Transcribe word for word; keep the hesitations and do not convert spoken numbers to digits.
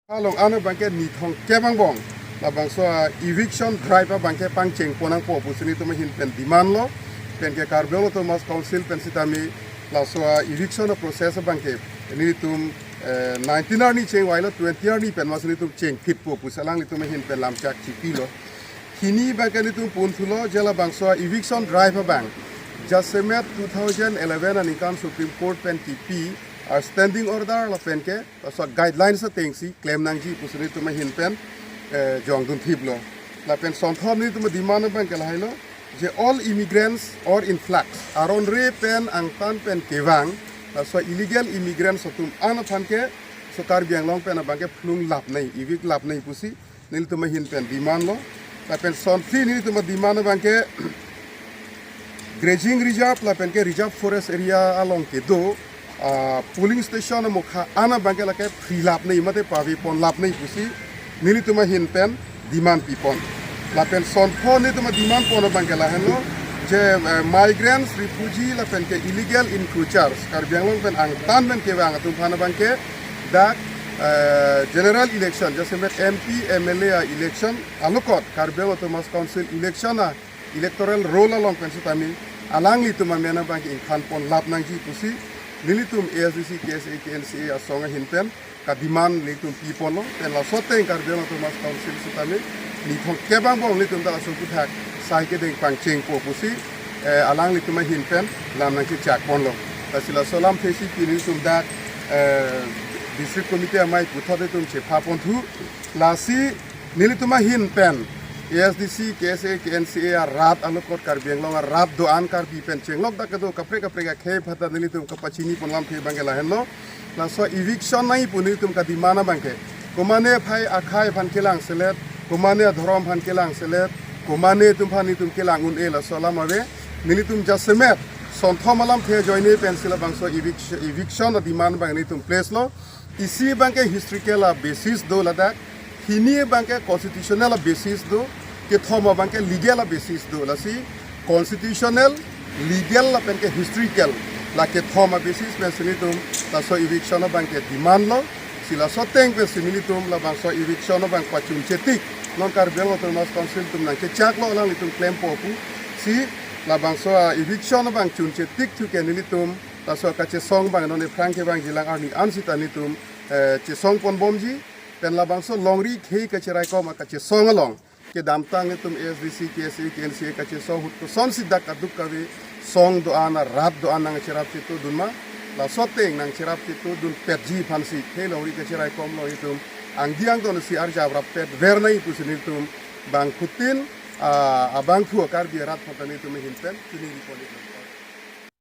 along an abangke nithong kep angbong labangso a-eviction drive abangke pangcheng pon nangpo pusi nelitum ahin pen demand lo. Penke Karbi Anglong Autonomous Council pen sitame laso a-eviction a-process abangke nelitum, eh, nineteen arni chengvailo, twenty arni pen mas nelitum chengphitpo pusi alanglitum ahin pen lamchak chipilo. Hini abangke nelitum punthulo je labangso a-eviction drive abang jasemet two thousand eleven aningkan Supreme Court pen kipi a-standing order lapenke laso guidelines atengsi klem nangji pusi nelitum ahin pen, eh, jongdun thiplo. Lapen sonthom nelitum a-demand abangke lahailo je all immigrants or influx aron re pen angtan pen kevang laso illegal immigrants atum an aphan ke so Karbi Anglong pen abangke phlung lap nai, evict lap nai pusi nelitum ahin pen demand lo. Lapen sonphli nelitum a-demand abangke grazing reserve lapenke reserve forest area along kedo, ah, polling station amokha an abangke lake phri lap nai mate pave pon lap nai pusi nelitum ahin pen demand pipon. Lapen sonpho nelitum a-demand pon abangke lahenlo je, eh, migrants, refugee lapenke illegal encroachers Karbi Anglong pen angtan pen kevang atum aphan abangke dak, eh, general election jasemet M P, M L A a-election alokot Karbi Anglong Autonomous Council election a-electoral roll along pen sitame alanglitum amen abangke ingthan pon lap nangji pusi nelitum A S D C, K S A, K N C A asong ahin pen ka-demand nelitum piponlo. Pen laso ateng Karbi Anglong Autonomous Council sitame nithong kep angbong nelitum ta laso aphuthak sai kedeng pangchengpo pusi, eh, alanglitum ahin pen lam nangchechak ponlo. Lasi laso alamthe si pini nelitum dak, eh, District Committee amei puthot nelitum chepha ponthu. Lasi nelitum ahin pen A S D C, K S A, K N C A arat alokot Karbi Anglong arat do-an Karbi pen chenglok dak kedo kaprek kaprek akhei aphanta nelitum kapachini pon lamthe abangke lahenlo. Laso eviction nai pu nelitum ka-demand abangke komane aphai akhai aphan kelang selet, komane adhorom aphan kelang selet, komane atum aphan nelitum kelang un-e laso alam ave. Nelitum jasemet sonthom alamthe ajoine pensi labangso eviction, eviction a-demand abang nelitum place lo. Isi abangke historical a-basis do ladak, hini abangke constitutional a-basis do, kethom abangke legal a-basis do. Lasi constitutional, legal lapenke historical, la kethom a-basis pensi nelitum laso eviction abangke demand lo. Si laso ateng pensi nelitum labangso eviction abang pachun chetik, non Karbi Anglong Autonomous Council atum nangchechaklo alanglitum klempo pusi labangso a-eviction abang chun chetik thu ke nelitum laso kachesong abang non aphrang kevangjilang arni an sita nelitum, eh, chesong ponbomji. Pen labangso longri khei kachiraikom akachesong along kedamtang nelitum A S D C, K S A, K N C A kachesong ahut kosonsi dak kaduk kave song do-an arat do-an nangcherap chetudun ma, laso ateng nangcherap chetudun petji aphansi khei longri kachiraikom along itum angdi angdon si arjap rap pet ver nai pusi nelitum bangphutin, ah, abangphu a-Karbi arat aphanta nelitum ahin pen chiningri pon iklo.